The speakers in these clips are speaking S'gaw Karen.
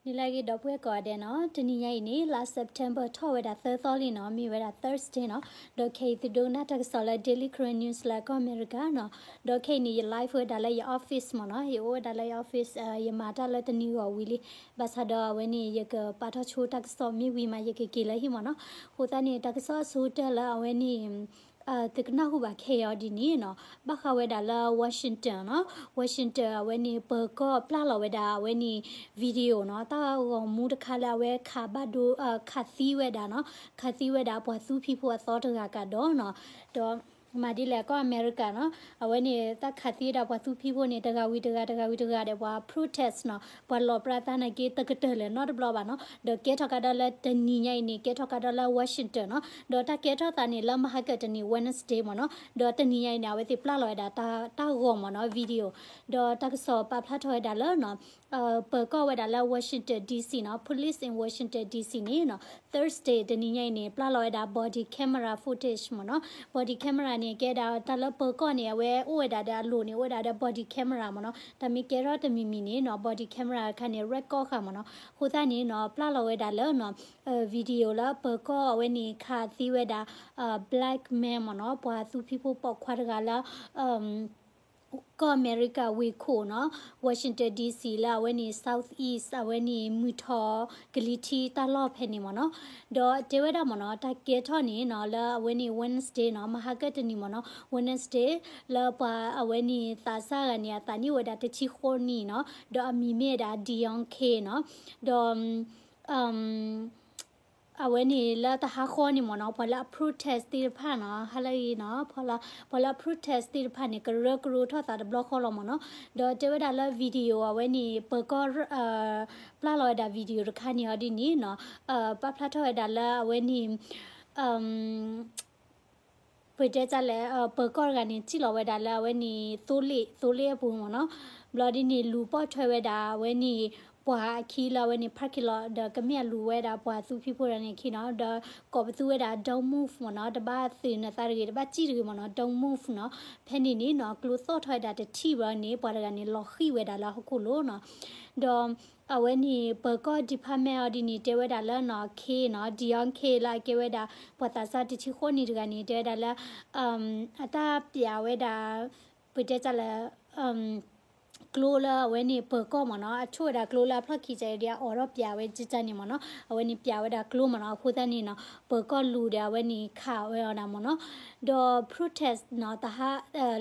နံၤလၢအဂ့ၤ ဒီပုၢ်ဝဲၢ်ကိးဂၤဒဲးနီၤ, တနံၤညါအံၤန့ၣ် လါ September ထီၣ်ဝဲဒၣ်သၢသီလံနီၤ, မ့ၢ်ဝဲဒၣ် Thursday နီၤ, ဒီးခဲအံၤသုဒိကနၣ်တၢ်ကစီၣ်လၢ Daily Karen News လၢကီၢ်အမဲရကၤနီၤ, ဒီးခဲအံၤန့ၣ် ယ live ဝဲဒၣ်လၢယ office မ့ၢ်နီၤ, ယအိၣ်ဝဲဒၣ်လၢယ office ယမၤတၢ်လၢတနံၤဂီၤဝံၤလံ, ဘၣ်ဆၣ်ဒီးအဝဲန့ၣ် ယကပာ်ထီၣ်ဆိတၢ်ကစီၣ်မ့ၢ်ဝံၤမး ယကက့ၤလၢဟံၣ်မ့ၢ်နီၤ, အဃိသတးန့ၣ် တၢ်ကစီၣ်အဆိကတၢၢ်လၢအဝဲန့ၣ် သုကနၢ်ဟူဘၣ်ခဲအံၤအီၤဒ်န့ၣ်နီၤ, ဘၣ်ဃးဝဲဒၣ်လၢ Washington နီၤ, Washington အဝဲန့ၣ် ပၢၤကီၢ်ပျၢ်လီၤဝဲဒၣ်အဝဲန့ၣ် video နီၤ, တၢ်ဂီၤမူတခါလၢအဝဲခးဘၣ်ဒိ ခးသံဝဲဒၣ်နီၤ, ခးသံဝဲဒၣ်ပှၤသူဖံးဖိအသီတဂၤကဒီးနီၤ, ဒီး မၤဒ်လဲၣ်ကီၢ်အမဲရကၤနီၤ, အဝဲန့ၣ်တၢ်ခးသံဝဲဒၣ်ပှၤသူဖံးဖိန့ၣ် တဂၤဝံၤတဂၤ တဂၤဝံၤတဂၤဒီး ပှၤ protest နီၤ, ပှၤလီၣ်ပြးသးနာ်က့ တကတၢၢ်လၢၤနီတဘျီဘၣ်နီၤ, ဒီးကဲထီၣ်ကဒီးလၢတနံၤညါအံၤန့ၣ် ကဲထီၣ်ကဒီးလၢ Washington နီၤ, ဒီးတၢ်ကဲထီၣ်သးန့ၣ်လၢမဟါကတနံၤ Wednesday မ့ၢ်နီၤ, ဒီးတနံၤညါအံၤန့ၣ် အဝဲသ့ၣ်ပျၢ်လီၤဝဲဒၣ်တၢ်ဂီၤမ့ၢ်နီၤ video, ဒီးတၢ်ကစီၣ်ပာ်ဖျါထီၣ်ဝဲဒၣ်လၢနီၤ ပၢၤကီၢ်ဝဲဒၣ်လၢ Washington D C နီၤ, police in Washington D C န့ၣ်နီၤ, Thursday တနံၤညါအံၤန့ၣ် ပျၢ်လီၤဝဲဒၣ် body camera footage မ့ၢ်နီၤ, body camera န့ၣ် ကဲဒၣ်တၢ်လၢပၢၤကီၢ်န့ၣ် အဝဲအိၣ်ဝဲဒၣ်ဒီးအလိၤန့ၣ် အိၣ်ဝဲဒၣ်ဒီး body camera မ့ၢ်နီၤ, တၢ်မ့ၢ်ကဲထီၣ်တမံၤမံၤန့ၣ်နီၤ body camera တခါန့ၣ် record ဃာ်မ့ၢ်နီၤ, အဃိသတးန့ၣ်နီၤ ပျၢ်လီၤဝဲဒၣ်လၢနီၤ video လၢပၢၤကီၢ်အဝဲန့ၣ် ခးသံဝဲဒၣ် black man မ့ၢ်နီၤ, ပှၤသူဖံးဖိပိာ်ခွါတဂၤလၢ ကီၢ်အမဲရကၤဝ့ၢ်ခိၣ်နီၤ, Washington D C လၢအဝဲန့ၣ် South East အဝဲန့ၣ် မုၢ်ထီၣ်ကလံၤထံးတၢ်လီၢ်ဖဲန့ၣ်မ့ၢ်နီၤ, ဒီးတဲဝဲဒၣ်မ့ၢ်နီၤ တၢ်ကဲထီၣ်န့ၣ်နီၤ လၢအဝဲန့ၣ် Wednesday နီၤ, မဟါကတနံၤမ့ၢ်နီၤ, Wednesday လၢပှၤအဝဲန့ၣ်သးစၢ်ဂၤန့ၣ် အသးနံၣ်အိၣ်ဝဲဒၣ်တဆံဃိးနံၣ်နီၤ, ဒီးအမံၤမ့ၢ်ဝဲဒၣ် Deon Cain နီၤ, ဒီး အဝဲန့ၣ်လၢတဟါဃီန့ၣ်မ့ၢ်နီၤ ပှၤလၢအ protest သ့ၣ်တဖၣ်နီၤ ဟါလၢအံၤနီၤ ပှၤလၢအ protest သ့ၣ်တဖၣ်န့ၣ် ကရၢကရိထီၣ်သးတဘျီဃီလီၤမ့ၢ်နီၤ, ဒီးတဲဝဲဒၣ်လၢ video အဝဲန့ၣ် ပၢၤကီၢ် ပျၢ်လီၤဝဲဒၣ် video တခါန့ၣ်အီၤဒ်န့ၣ်နီၤ ပာ်ဖျါထီၣ်ဝဲဒၣ်လၢအဝဲန့ၣ် ပတဲတၢ်လဲၣ် ပၢၤကီၢ်တဂၤန့ၣ် ထံၣ်လီၤဝဲဒၣ်လၢအဝဲန့ၣ် သိလ့ၣ် သိလ့ၣ်အပူၤမ့ၢ်နီၤ, ဘျီဒ်န့ၣ် လူၤပိာ်ထွဲဝဲဒၣ်အဝဲန့ၣ် ပှၤအခံလၢအဝဲန့ၣ် parking lot ဒီးကမ့ၢ်အလူၤဝဲဒၣ်ပှၤသူဖံးဖိတဂၤန့ၣ်အခံနီၤ, ဒီးကိးပသူဝဲဒၣ် don't move မ့ၢ်နီၤ, တဘၣ်သုးနသးတဂ့ၤ တဘၣ်စံၣ်တဂ့ၤမ့ၢ်နီၤ, don't move နီၤ, ဖဲန့ၣ်န့ၣ်နီၤ ကျိသီၣ်ထီၣ်ဝဲဒၣ်တထံၣ်ဘျီန့ၣ် ပှၤတဂၤန့ၣ် လီၤဃံၣ်ဝဲဒၣ်လၢဟီၣ်ခိၣ်လိၤနီၤ, ဒီး အဝဲန့ၣ် ပၢၤကီၢ် department အီၤဒ်န့ၣ် တဲဝဲဒၣ်လၢနီၤ Cain နီၤ Deon Cain လၢအကဲဝဲဒၣ် ပှၤသးစၢ်တဆံဃိးနံၣ်တဂၤန့ၣ် တဲဝဲဒၣ်လၢ အတၢ်ပျးဝဲဒၣ် ပတဲတၢ်လၢ ကျိလၢအဝဲန့ၣ် ပၢၤကီၢ်မ့ၢ်နီၤ အဆိၣ်ဝဲဒၣ်ကျိလၢအဖျီၣ်ခံကဒီး အအိးထီၣ်ပျးဝဲကကန့ၣ်မ့ၢ်နီၤ အဝဲန့ၣ်ပျးဝဲဒၣ်ကျိမ့ၢ်နီၤ အဃိသတးန့ၣ်နီၤ ပၢၤကီၢ်လူၤဒီးအဝဲန့ၣ်ခးဝဲအီၤဒၣ်မ့ၢ်နီၤ ဒီး protest နီၤ တဟါ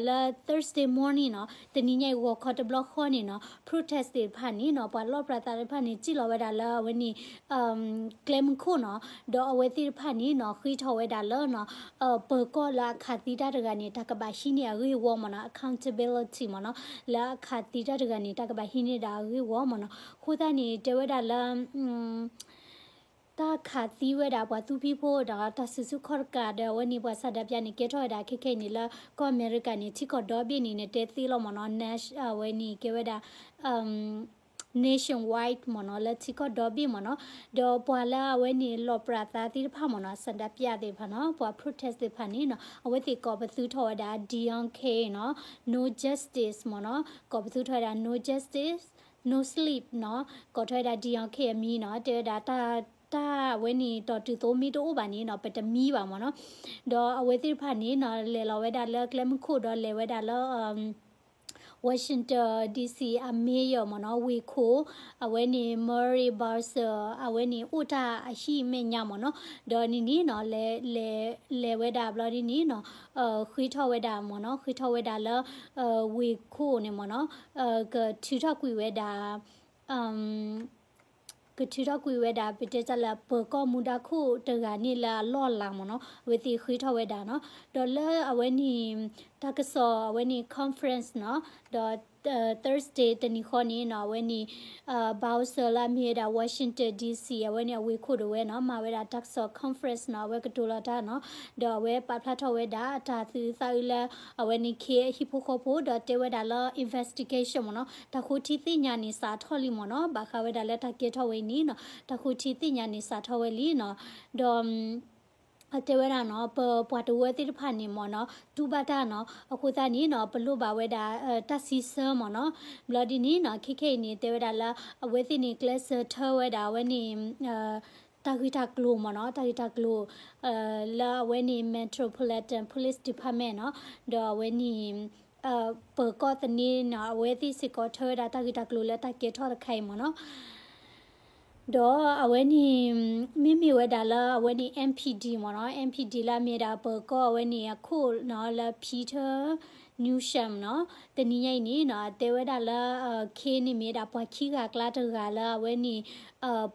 လၢ Thursday morning နီၤ တနံၤညါအံၤဂီၤခီတဘျီဃီန့ၣ်နီၤ protest သ့ၣ်တဖၣ်န့ၣ်နီၤ ပှၤလီၣ်ပြးသးတဖၣ်န့ၣ် စံၣ်လီၤဝဲဒၣ်လၢအဝဲန့ၣ် ကျဲမုၢ်ခိၣ်နီၤ ဒီးအဝဲသ့ၣ်တဖၣ်န့ၣ်နီၤ ဃ့ထီၣ်ဝဲဒၣ်လၢနီၤ ပၢၤကီၢ်လၢအခးသံတၢ်တဂၤန့ၣ် တၢ်ကဘၣ်ဟံးန့ၢ်အဂ့ၢ်အဝီမ့ၢ်နီၤ accountability မ့ၢ်နီၤ လၢအခးသံတၢ်တဂၤန့ၣ် တၢ်ကဘၣ်ဟံးန့ၢ်ဒၣ်အဂ့ၢ်အဝီမ့ၢ်နီၤ အဃိသတးန့ၣ် တဲဝဲဒၣ်လၢ တၢ်ခးသံဝဲဒၣ်ပှၤသူဖံဖိဒီး တၢ်စုဆူၣ်ခီၣ်တကးဒီး အဝဲန့ၣ်ပှၤဆန္ဒပြန့ၣ် ကဲထီၣ်ဝဲဒၣ်ခဲခဲအံၤန့ၣ်လၢ ကီၢ်အမဲရကၤန့ၣ် ထံကီၢ်ဒီဘ့ၣ်န့ၣ် နတဲသ့လီၤမ့ၢ်နီၤ အဝဲန့ၣ်ကဲဝဲဒၣ် nationwide မ့ၢ်နီၤ လၢထံကီၢ်ဒီဘ့ၣ်မ့ၢ်နီၤ ဒီးပှၤလၢအဝဲန့ၣ်လီၣ်ပြးသးသ့ၣ်တဖၣ်မ့ၢ်နီၤ ဆန္ဒပြသ့ၣ်တဖၣ်နီၤ ပှၤ protest သ့ၣ်တဖၣ်န့ၣ်နီၤ အဝဲသ့ၣ်ကိးပသူထီၣ်ဝဲဒၣ် Deon Cain နီၤ no justice မ့ၢ်နီၤ ကိးပသူထီၣ်ဝဲဒၣ် no justice no sleep နီၤ ကိးထီၣ်ဝဲဒၣ် Deon Cain အမံၤနီၤ တဲဝဲဒၣ် တၢ်အဝဲန့ၣ် တီၢ်တုၤသိမ့ၢ်တအိၣ်ဘၣ်န့ၣ်နီၤ ပတမံဘၣ်မ့ၢ်နီၤ ဒီးအဝဲသ့ၣ်တဖၣ်န့ၣ်နီၤ လဲၤလီၤဝဲဒၣ်လၢကျဲမုၢ်ခိၣ်ဒီးလဲၤဝဲဒၣ်လၢ Washington D C အ mayor မ့ၢ်နီၤ ဝ့ၢ်ခိၣ် အဝဲန့ၣ် Muriel Bowser အဝဲန့ၣ် အိၣ်တၢ်အဟံၣ်မဲာ်ညါမ့ၢ်နီၤ ဒီးန့ၣ်န့ၣ်နီၤ လဲၤ လဲၤဝဲဒၣ်ဘျီဒ်န့ၣ်နီၤ ဃ့ထီၣ်ဝဲဒၣ်မ့ၢ်နီၤ ဃ့ထီၣ်ဝဲဒၣ်လၢ ဝ့ၢ်ခိၣ်န့ၣ်မ့ၢ်နီၤ ကထုးထီၣ်ကွံာ်ဝဲဒၣ် ကထုးထီၣ်ကွံာ်ဝဲဒၣ် ပတဲတၢ်လၢ ပၢၤကီၢ်မူဒါခိၣ်တဂၤန့ၣ်လၢအလီၢ်လၤမ့ၢ်နီၤ အဝဲသ့ၣ်ဃ့ထီၣ်ဝဲဒၣ်နီၤ ဒီးလၢအဝဲန့ၣ် တၢ်ကစီၣ်အဝဲန့ၣ် conference နီၤ ဒီး Thursday တနံၤဃီန့ၣ်နီၤ အဝဲန့ၣ် Bowser လၢအမ့ၢ်ဝဲဒၣ် Washington D C အဝဲန့ၣ် အဝ့ၢ်ခိၣ်ဒၣ်ဝဲနီၤ မၤဝဲဒၣ်တၢ်ကစီၣ် conference နီၤ အဝဲကတိၤလီၤတၢ်နီၤ ဒီးအဝဲပာ်ဖျါထီၣ်ဝဲဒၣ် အတၢ်သူၣ်အုးသးအုးလၢ အဝဲန့ၣ် Cain အဟံၣ်ဖိဃီဖိ ဒီးတဲဝဲဒၣ်လၢ investigation မ့ၢ်နီၤ တၢ်ဃိထံသ့ၣ်ညါန့ၣ် စးထီၣ်လံမ့ၢ်နီၤ ဘၣ်ဃးဝဲဒၣ်လၢတၢ်ကဲထီၣ်ဝဲအံၤန့ၣ်နီၤ တၢ်ဃိထံသ့ၣ်ညါန့ၣ် စးထီၣ်ဝဲလံနီၤ ဒီး တဲဝဲဒၣ်နီၤ ပပှၤတဝၢသ့ၣ်တဖၣ်န့ၣ်မ့ၢ်နီၤ တူၢ်ဘၣ်တၢ်နီၤ အဃိသတးန့ၣ်နီၤ ပလိၣ်ဘၣ်ဝဲဒၣ် တၢ်စံးဆၢမ့ၢ်နီၤ. ဘျီဒ်န့ၣ်နီၤ ခဲခဲအံၤန့ၣ် တဲဝဲဒၣ်လၢ အဝဲသ့ၣ်န့ၣ် ကျဲးစၢးထၢဝဲဒၣ်အဝဲန့ၣ် တၢ်ဂ့ၢ်တၢ်ကျိၤမ့ၢ်နီၤ တၢ်ဂ့ၢ်တၢ်ကျိၤ လၢအဝဲန့ၣ် Metropolitan Police Department နီၤ ဒီးအဝဲန့ၣ် ပၢၤကီၢ်သန့နီၤ အဝဲသ့ၣ်စ့ၢ်ကီးထၢဝဲဒၣ်တၢ်ဂ့ၢ်တၢ်ကျိၤလၢတၢ်ကဲထီၣ်တခါအံၤမ့ၢ်နီၤ. ဒီးအဝဲန့ၣ် မ့မ့ၢ်ဝဲဒၣ်လၢအဝဲန့ၣ် M P D မ့ၢ်နီၤ M P D လၢအမ့ၢ်ဒၣ်ပၢၤကီၢ်အဝဲန့ၣ်အခိၣ်နီၤ လၢ Peter Newsham နီၤ တနံၤညါအံၤန့ၣ်နီၤ တဲဝဲဒၣ်လၢ K န့ၣ်မ့ၢ်ဒၣ်ပှၤခံဂၤအကျါတဂၤလၢအဝဲန့ၣ်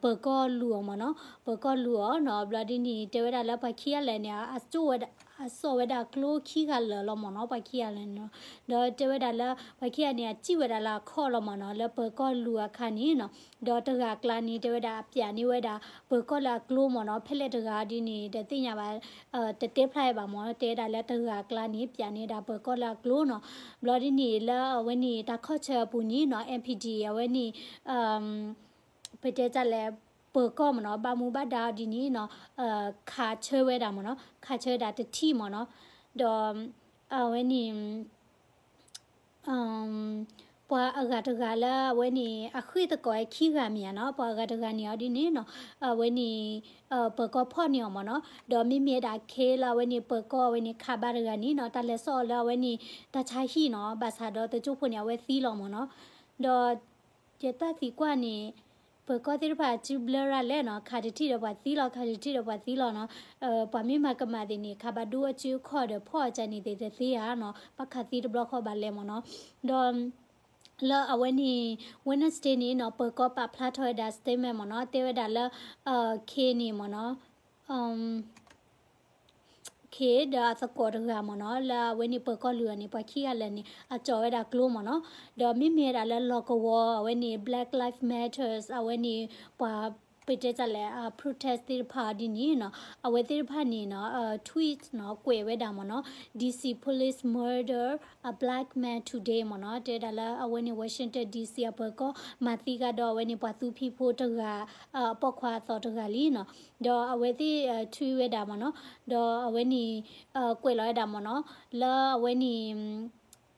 ပၢၤကီၢ်လူၤအီၤမ့ၢ်နီၤ ပၢၤကီၢ်လူၤအီၤနီၤ ဘျီဒ်န့ၣ် တဲဝဲဒၣ်လၢပှၤခံဂၤလၢာ်န့ၣ် အစိာ်ဝဲဒၣ် အစိာ်ဝဲဒၣ်ကျိခံဂၤလၢာ်လီၤမ့ၢ်နီၤ ပှၤခံဂၤလၢာ်န့ၣ်နီၤ ဒီးတဲဝဲဒၣ်လၢပှၤခံဂၤန့ၣ် အစံၣ်ဝဲဒၣ်လၢအခီၣ်လီၤမ့ၢ်နီၤ လၢပၢၤကီၢ်လူၤအခါန့ၣ်နီၤ ဒီးတဂၤအကျါန့ၣ် တဲဝဲဒၣ်အပျးန့ၢ်ဝဲဒၣ် ပၢၤကီၢ်လၢအကျိမ့ၢ်နီၤ ဖဲလဲၣ်တဂၤဒ်န့ၣ် တသ့ၣ်ညါဘၣ် တတဲဖျါဘၣ်မ့ၢ်နီၤ တဲဝဲဒၣ်လၢတဂၤအကျါန့ၣ် ပျးန့ၢ်ဝဲဒၣ်ပၢၤကီၢ်လၢအကျိနီၤ ဘျီဒ်န့ၣ်လၢအဝဲန့ၣ် တၢ်ခီၣ်ဆၢအပူၤန့ၣ်နီၤ M P D အဝဲန့ၣ် ပတဲတၢ်လဲၣ် ပၢၤကီၢ်မ့ၢ်နီၤ ဘၣ်မူဘၣ်ဒါဒ်န့ၣ်နီၤ ခးဆၢဝဲဒၣ်မ့ၢ်နီၤ ခးဆၢဝဲဒၣ်တထံၣ်မ့ၢ်နီၤ ဒီး အဝဲန့ၣ် ပှၤအဂၤတဂၤလၢအဝဲန့ၣ် အဃ့ၢ်သကိးဝဲခံဂၤမ့ၢ်ဧါနီၤ ပှၤအဂၤတဂၤန့ၣ်အီၤဒ်န့ၣ်နီၤ အဝဲန့ၣ် ပၢၤကီၢ်ဖီၣ်န့ၢ်အီၤမ့ၢ်နီၤ ဒီးမ့မ့ၢ်ဝဲဒၣ် K လၢအဝဲန့ၣ် ပၢၤကီၢ်အဝဲန့ၣ် ခးဘၣ်တဂၤန့ၣ်နီၤ တၢ်လဲၤစိာ်အီၤလၢအဝဲန့ၣ် တၢ်ဆါဟံၣ်နီၤ ဘၣ်ဆၣ်ဒီးသကၠိၣ်ဖိန့ၣ် အဝဲသံလီၤမ့ၢ်နီၤ ဒီး ယတၢ်သံကွၢ်န့ၣ် ပၢၤကီၢ်သ့ၣ်တဖၣ်စုဘျၢရၣ်လဲၣ်နီၤ ခးတထံၣ်ဒီးပှၤသံလီၤ ခးတထံၣ်ဒီးပှၤသံလီၤနီၤ ပှၤမ့ၢ်မၤကမၣ်သ့ၣ်န့ၣ် ခးဘၣ်ဒိအစုအခီၣ်ဒီးဖီၣ်အကန့ၣ်သ့ၣ်တသ့ဧါနီၤ ဘၣ်ခးသံတဘျီဃီဘၣ်လဲၣ်မ့ၢ်နီၤ ဒီး လၢအဝဲန့ၣ် Wednesday န့ၣ်နီၤ ပၢၤကီၢ်ပာ်ဖျါထီၣ်ဝဲဒၣ် statement မ့ၢ်နီၤ တဲဝဲဒၣ်လၢ K န့ၣ်မ့ၢ်နီၤ K ဒီးအသကိးတဂၤမ့ၢ်နီၤ လၢအဝဲန့ၣ်ပၢၤကီၢ်လူၤအီၤန့ၣ် ပှၤခံဂၤလၢာ်န့ၣ် အစိာ်ဝဲဒၣ်ကျိမ့ၢ်နီၤ ဒီးမ့မ့ၢ်ဝဲဒၣ်လၢလီၢ်ကဝီၤ အဝဲန့ၣ် Black Lives Matters အဝဲန့ၣ် ပှၤ ပတဲတၢ်လဲၣ် protest သ့ၣ်တဖၣ်အီၤဒ်န့ၣ်နီၤ အဝဲသ့ၣ်တဖၣ်န့ၣ်နီၤ tweet နီၤ ကွဲးဝဲဒၣ်မ့ၢ်နီၤ D C police murder a black man today မ့ၢ်နီၤ တဲဒၣ်လၢအဝဲန့ၣ် Washington D C အပၢၤကီၢ် မၤသံကဒီးအဝဲန့ၣ် ပှၤသူဖံးဖိတဂၤ အပိာ်ခွါအသီတဂၤလံနီၤ ဒီးအဝဲသ့ၣ် tweet ဝဲဒၣ်မ့ၢ်နီၤ ဒီးအဝဲန့ၣ် ကွဲးလီၤဝဲဒၣ်မ့ၢ်နီၤ လၢအဝဲန့ၣ်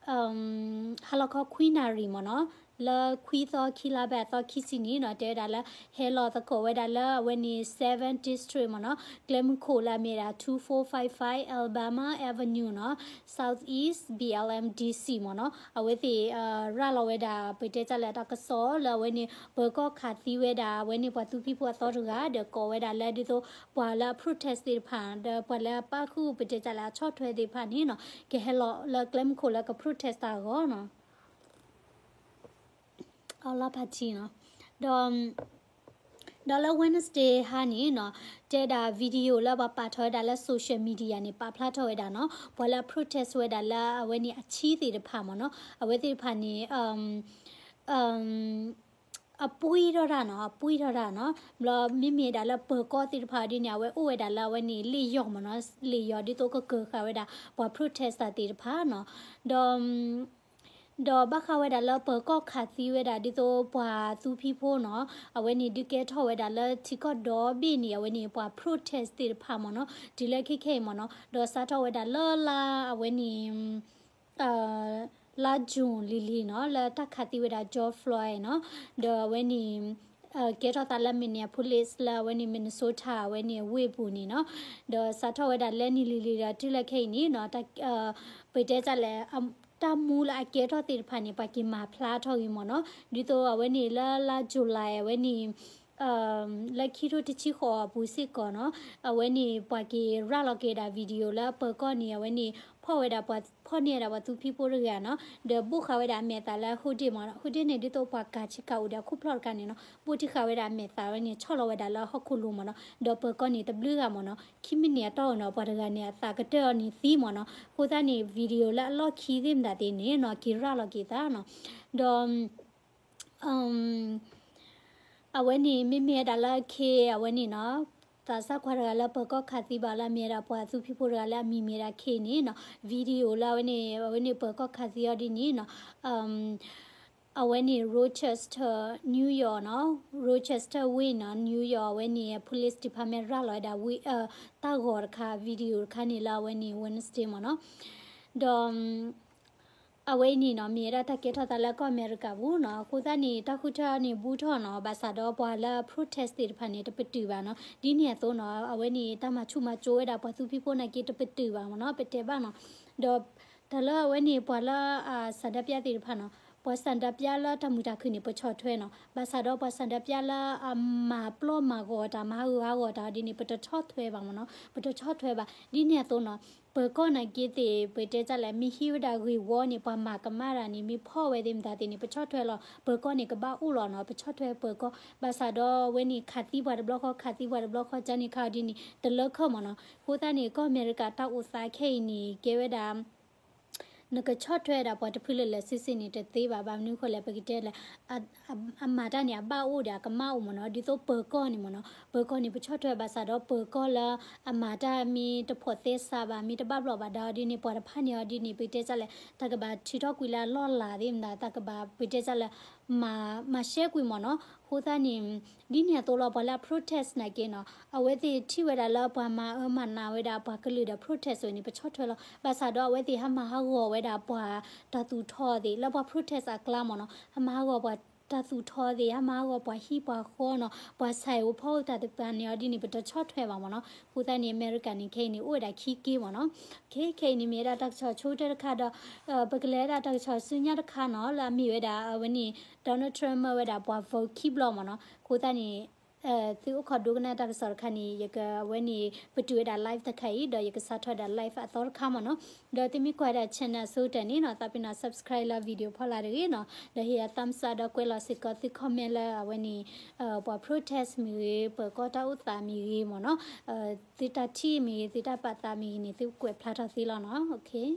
ဟါလီၤခီခွံနၣ်ရံၣ်မ့ၢ်နီၤ လၢခွံသီခံလါဘၣ်အသီခံဆံန့ၣ်နီၤ တဲဝဲဒၣ်လၢ ဟဲလီၤသကိးဝဲဒၣ်လၢအဝဲန့ၣ် seven district မ့ၢ်နီၤ ကျဲမုၢ်ခိၣ်လၢအမ့ၢ်ဒၣ် two four five five Alabama Avenue နီၤ Southeast B L M D C မ့ၢ်နီၤ အဝဲသ့ၣ် ရၤလီၤဝဲဒၣ် ပတဲတၢ်လၢတၢ်ကစီၣ်လၢအဝဲန့ၣ် ပၢၤကီၢ်ခးသံဝဲဒၣ် အဝဲန့ၣ်ပှၤသူဖံးဖိအသီတဂၤ ဒီးကိးဝဲဒၣ်လၢဒ်သိး ပှၤလၢအ protest သ့ၣ်တဖၣ် ဒီးပှၤလၢအပၣ်ဃုာ် ပတဲတၢ်လၢအဆီၣ်ထွဲသ့ၣ်တဖၣ်န့ၣ်နီၤ ကဟဲလီၤလၢကျဲမုၢ်ခိၣ်လၢက protest တၢ်အဂီၢ်နီၤ အလီၤဖးထံနီၤ ဒီး ဒီးလၢ Wednesday ဟါန့ၣ်နီၤ တဲဒၣ် video လၢပှၤပာ်ထီၣ်ဝဲဒၣ်လၢ social media န့ၣ် ပာ်ဖျါထီၣ်ဝဲဒၣ်နီၤ ပှၤလၢအ protest ဝဲဒၣ်လၢအဝဲန့ၣ်အဆံသ့ၣ်တဖၣ်မ့ၢ်နီၤ အဝဲသ့ၣ်တဖၣ်န့ၣ် အပှံၢ်ထီၣ်တၢ်နီၤ အပှံၢ်ထီၣ်တၢ်နီၤ ဘျီမ့မ့ၢ်ဒၣ်လၢပၢၤကီၢ်သ့ၣ်တဖၣ်ဒ်န့ၣ် အဝဲအိၣ်ဝဲဒၣ်လၢအဝဲန့ၣ် လ့ၣ်ယီၤမ့ၢ်နီၤ လ့ၣ်ယီၤဒ်သိးကကၢၤဃာ်ဝဲဒၣ် ပှၤ protest သ့ၣ်တဖၣ်နီၤ ဒီး ဒီးဘၣ်ဃးဝဲဒၣ်လၢပၢၤကီၢ်ခးသံဝဲဒၣ် ဒ်သိးပှၤသူဖံးဖိနီၤ အဝဲန့ၣ်ဒုးကဲထီၣ်ဝဲဒၣ်လၢထံကီၢ်ဒီဘ့ၣ်န့ၣ် အဝဲန့ၣ်ပှၤ protest သ့ၣ်တဖၣ်မ့ၢ်နီၤ တုၤလၢခဲခဲအံၤမ့ၢ်နီၤ ဒီးစးထီၣ်ဝဲဒၣ်လၢလါအဝဲန့ၣ် လါ June လံၤလံၤနီၤ လၢတၢ်ခးသံဝဲဒၣ် George Floyd နီၤ ဒီးအဝဲန့ၣ် ကဲထီၣ်သးလၢ Minneapolis လၢအဝဲန့ၣ် Minnesota အဝဲန့ၣ်ဝ့ၢ်ပူၤန့ၣ်နီၤ ဒီးစးထီၣ်ဝဲဒၣ်လၢနံၤလံၤလံၤဒီးတုၤလၢခဲအံၤန့ၣ်နီၤ ပတဲတၢ်လဲၣ် တၢ်မူလၢအကဲထီၣ်သ့ၣ်တဖၣ်န့ၣ် ပှၤက့ၤမၤဖျါထီၣ်ဂ့ၤမ့ၢ်နီၤ ဒ်သိးအဝဲန့ၣ်လၢလါ July အဝဲန့ၣ် လၢခံထိတဆံဃိးအပူၤစ့ၢ်ကီးနီၤ အဝဲန့ၣ်ပှၤက့ၤရၤလီၤက့ၤဒၣ် video လၢအပၢၤကီၢ်န့ၣ် အဝဲန့ၣ် ဖီၣ်ဝဲဒၣ်ပှၤ ဖီၣ်န့ၢ်ဝဲဒၣ်ပှၤသူဖံးဖိတဂၤနီၤ ဒီးဘိၣ်ဃာ်ဝဲဒၣ်အမဲာ်သၣ်လၢ hoodie မ့ၢ်နီၤ hoodie န့ၣ် ဒ်သိးပှၤကၤဆ့ကၤအိၣ်ဒီးအခိၣ်ဖျီၣ်တခါန့ၣ်နီၤ ဘိၣ်ထံဃာ်ဝဲဒၣ်အမဲာ်သၣ်ဝဲန့ၣ် ဆီၣ်လီၤဝဲဒၣ်လၢဟီၣ်ခိၣ်လိၤမ့ၢ်နီၤ ဒီးပၢၤကီၢ်န့ၣ်တဘျုးဂၤမ့ၢ်နီၤ ခံမံးနံးအတီၢ်နီၤ ပှၤတဂၤန့ၣ် အသးကတၢၢ်အီၤန့ၣ်သံမ့ၢ်နီၤ အဃိသတးန့ၣ် video လၢအလီၢ်ခံသ့ၣ်မတၤသ့ၣ်န့ၣ်နီၤ က့ၤရၤလီၤက့ၤသးနီၤ ဒီး အဝဲန့ၣ် မ့မ့ၢ်ဝဲဒၣ်လၢ K အဝဲန့ၣ်နီၤ သးစၢ်ခွါတဂၤလၢပၢၤကီၢ်ခးသံဘၣ်လၢအမ့ၢ်ဝဲဒၣ်ပှၤသူဖံးဖိတဂၤလၢအမံၤမ့ၢ်ဝဲဒၣ် K န့ၣ်နီၤ video လၢအဝဲန့ၣ် အဝဲန့ၣ်ပၢၤကီၢ်ခးသံအီၤဒ်န့ၣ်နီၤ အဝဲန့ၣ် Rochester New York နီၤ, Rochester Wayne နီၤ, New York အဝဲန့ၣ် police department ရၤလီၤဝဲဒၣ် တၢ်ဂီၤတခါ video တခါန့ၣ်လၢအဝဲန့ၣ် Wednesday မ့ၢ်နီၤ, ဒီး အဝဲအံၤန့ၣ်နီၤ မ့ၢ်ဝဲဒၣ်တၢ်ကဲထီၣ်သးလၢကီၢ်အမဲရကၤပူၤနီၤ, အဃိသတးန့ၣ် တၢ်ဃုထၢန့ၣ် ဘူးထီၣ်နီၤ, ဘၣ်ဆၣ်ဒီးပှၤလၢ protest သ့ၣ်တဖၣ်န့ၣ် တပတုာ်ဘၣ်နီၤ, ဒ်န့ၣ်အသိးနီၤ အဝဲန့ၣ် တၢ်မၤဆူၣ်မၤစိးဝဲဒၣ်ပှၤသူဖံးဖိနာ်က့ တပတုာ်ဘၣ်မ့ၢ်နီၤ, ပတဲဘၣ်နီၤ, ဒီးတၢ်လၢအဝဲန့ၣ် ပှၤလၢ ဆန္ဒပြ သ့ၣ်တဖၣ်နီၤ, ပှၤ ဆန္ဒပြ လၢတၢ်မုာ်တၢ်ခုၣ်န့ၣ် ပဆီၣ်ထွဲနီၤ, ဘၣ်ဆၣ်ဒီးပှၤ ဆန္ဒပြ လၢအမၤပျီမၤဂီၤတၢ် မၤဟးဂူာ်ဟးဂီၤတၢ်ဒ်န့ၣ် ပတဆီၣ်ထွဲဘၣ်မ့ၢ်နီၤ, ပတဆီၣ်ထွဲဘၣ်, ဒ်န့ၣ်အသိးနီၤ ပၢၤကီၢ်နာ်က့သ့ၣ် ပတဲတၢ်လဲၣ် မ့ၢ်ဟံးဝဲဒၣ်ဂ့ၢ်ဝီန့ၣ် ပှၤမၤကမၣ်တၢ်န့ၣ် မ့ၢ်ဖီၣ်ဝဲသ့ၣ်မတၤသ့ၣ်န့ၣ် ပဆီၣ်ထွဲလီၤ, ပၢၤကီၢ်န့ၣ် ကဘၣ်အိၣ်လီၤနီၤ, ပဆီၣ်ထွဲပၢၤကီၢ်, ဘၣ်ဆၣ်ဒီးအဝဲန့ၣ် ခးသံပှၤတဘျီဃီ ခးသံပှၤတဘျီဃီ ကန့ၣ်ခါဒ်န့ၣ် တလၢခၢၣ်မ့ၢ်နီၤ, အဃိသတးန့ၣ် ကီၢ်အမဲရကၤတၢ်အိၣ်သးခဲအံၤန့ၣ် ကဲဝဲဒၣ် နကဆီၣ်ထွဲဝဲဒၣ်ပှၤတဖုလၢာ်လၢာ်ဆ့ဆ့န့ၣ် တသ့ဘၣ်, ဘၣ်မနုၤအဃိလဲၣ် ပကတဲလဲၣ် အမၤတၢ်န့ၣ် အဘၣ်အိၣ်ဒီးအကမၣ်အိၣ်မ့ၢ်နီၤ, ဒ်သိးပၢၤကီၢ်န့ၣ်မ့ၢ်နီၤ, ပၢၤကီၢ်န့ၣ် ပဆီၣ်ထွဲဘၣ်ဆၣ်ဒီးပၢၤကီၢ်လၢအမၤတၢ်မ့ၢ်တဖိးသဲစးဘၣ် မ့ၢ်တဘၣ်ဘျီၣ်ဘၣ်ဒါအီၤဒ်န့ၣ် ပှၤတဖၣ်န့ၣ်အီၤဒ်န့ၣ် ပတဲတၢ်လဲၣ် တၢ်ကဘၣ်ထုးထီၣ်ကွံာ်လၢအလီၢ်လၤသ့ၣ်မတၤ တၢ်ကဘၣ် ပတဲတၢ်လဲၣ် မၤ မၤရှဲကွံာ်မ့ၢ်နီၤ, အဃိသတးန့ၣ် ဒ်န့ၣ်အသိးလီၤ ပှၤလၢအ protest နာ်က့နီၤ အဝဲသ့ၣ်ထံၣ်ဝဲဒၣ်လၢပှၤမၤအၢမၤနးဝဲဒၣ်ပှၤကလုာ်ဒီး protest ဝဲန့ၣ် ပဆီၣ်ထွဲလီၤ, ဘၣ်ဆၣ်ဒီးအဝဲသ့ၣ်ဟးမၤဟးဂီၤဝဲဒၣ်ပှၤတၢ်သူၣ်ထီၣ်သ့ၣ် လၢပှၤ protest အကျါမ့ၢ်နီၤ, ဟးမၤဟးဂီၤပှၤတၢ်သူၣ်ထီၣ်သ့ၣ် ဟးမၤဟးဂီၤပှၤဟံၣ်ပှၤဃီနီၤ, ပှၤဆဲးအိၣ်ဖီအိၣ်တၢ်တပၤန့ၣ်အီၤဒ်န့ၣ် ပတဆီၣ်ထွဲဘၣ်မ့ၢ်နီၤ, အဃိသတးန့ၣ် အမဲရကၤန့ၣ် ခဲအံၤန့ၣ် အိၣ်ဝဲဒၣ်ခံက့မ့ၢ်နီၤ, ခဲခဲအံၤန့ၣ်မ့ၢ်ဝဲဒၣ်တၢ်ကစီၣ်ဆိကတၢၢ်တခါဒီး ပကလဲၤဝဲဒၣ်တၢ်ကစီၣ်ဆူညါတခါနီၤ လၢအမ့ၢ်ဝဲဒၣ်အဝဲန့ၣ် Donald Trump မၢဝဲဒၣ်ပှၤ vote ခံဘျီမ့ၢ်နီၤ, အဃိသတးန့ၣ် သုအိၣ်ခိးဒိကနၣ်တၢ်ကစီၣ်တခါန့ၣ် ယကဝဲန့ၣ် ပတုာ်ဝဲဒၣ် live တခါအံၤ ဒီးယကစးထီၣ်ဝဲဒၣ် live အသီတခါမ့ၢ်နီၤ, ဒီးသုမ့ၢ်ကွၢ်ဝဲဒၣ် channel အဆိကတၢၢ်န့ၣ်နီၤ သးပ့ၤနီၣ် subscribe လၢ video ဖီလာ်တဂ့ၤနီၤ, ဒီးဟ့ၣ်ယၤ thumbs up ဒီးကွဲးလီၤစ့ၢ်ကီးသု comment လၢအဝဲန့ၣ် ပှၤ protest မ့ၢ်ဂ့ၤ ပၢၤကီၢ်တၢ်အိၣ်သးမ့ၢ်ဂ့ၤမ့ၢ်နီၤ, သုတၢ်ထံၣ်မ့ၢ်ဂ့ၤ သုတၢ်ပာ်သးမ့ၢ်ဂ့ၤန့ၣ် သုကွဲးဖျါထီၣ်သ့လီၤနီၤ, okay.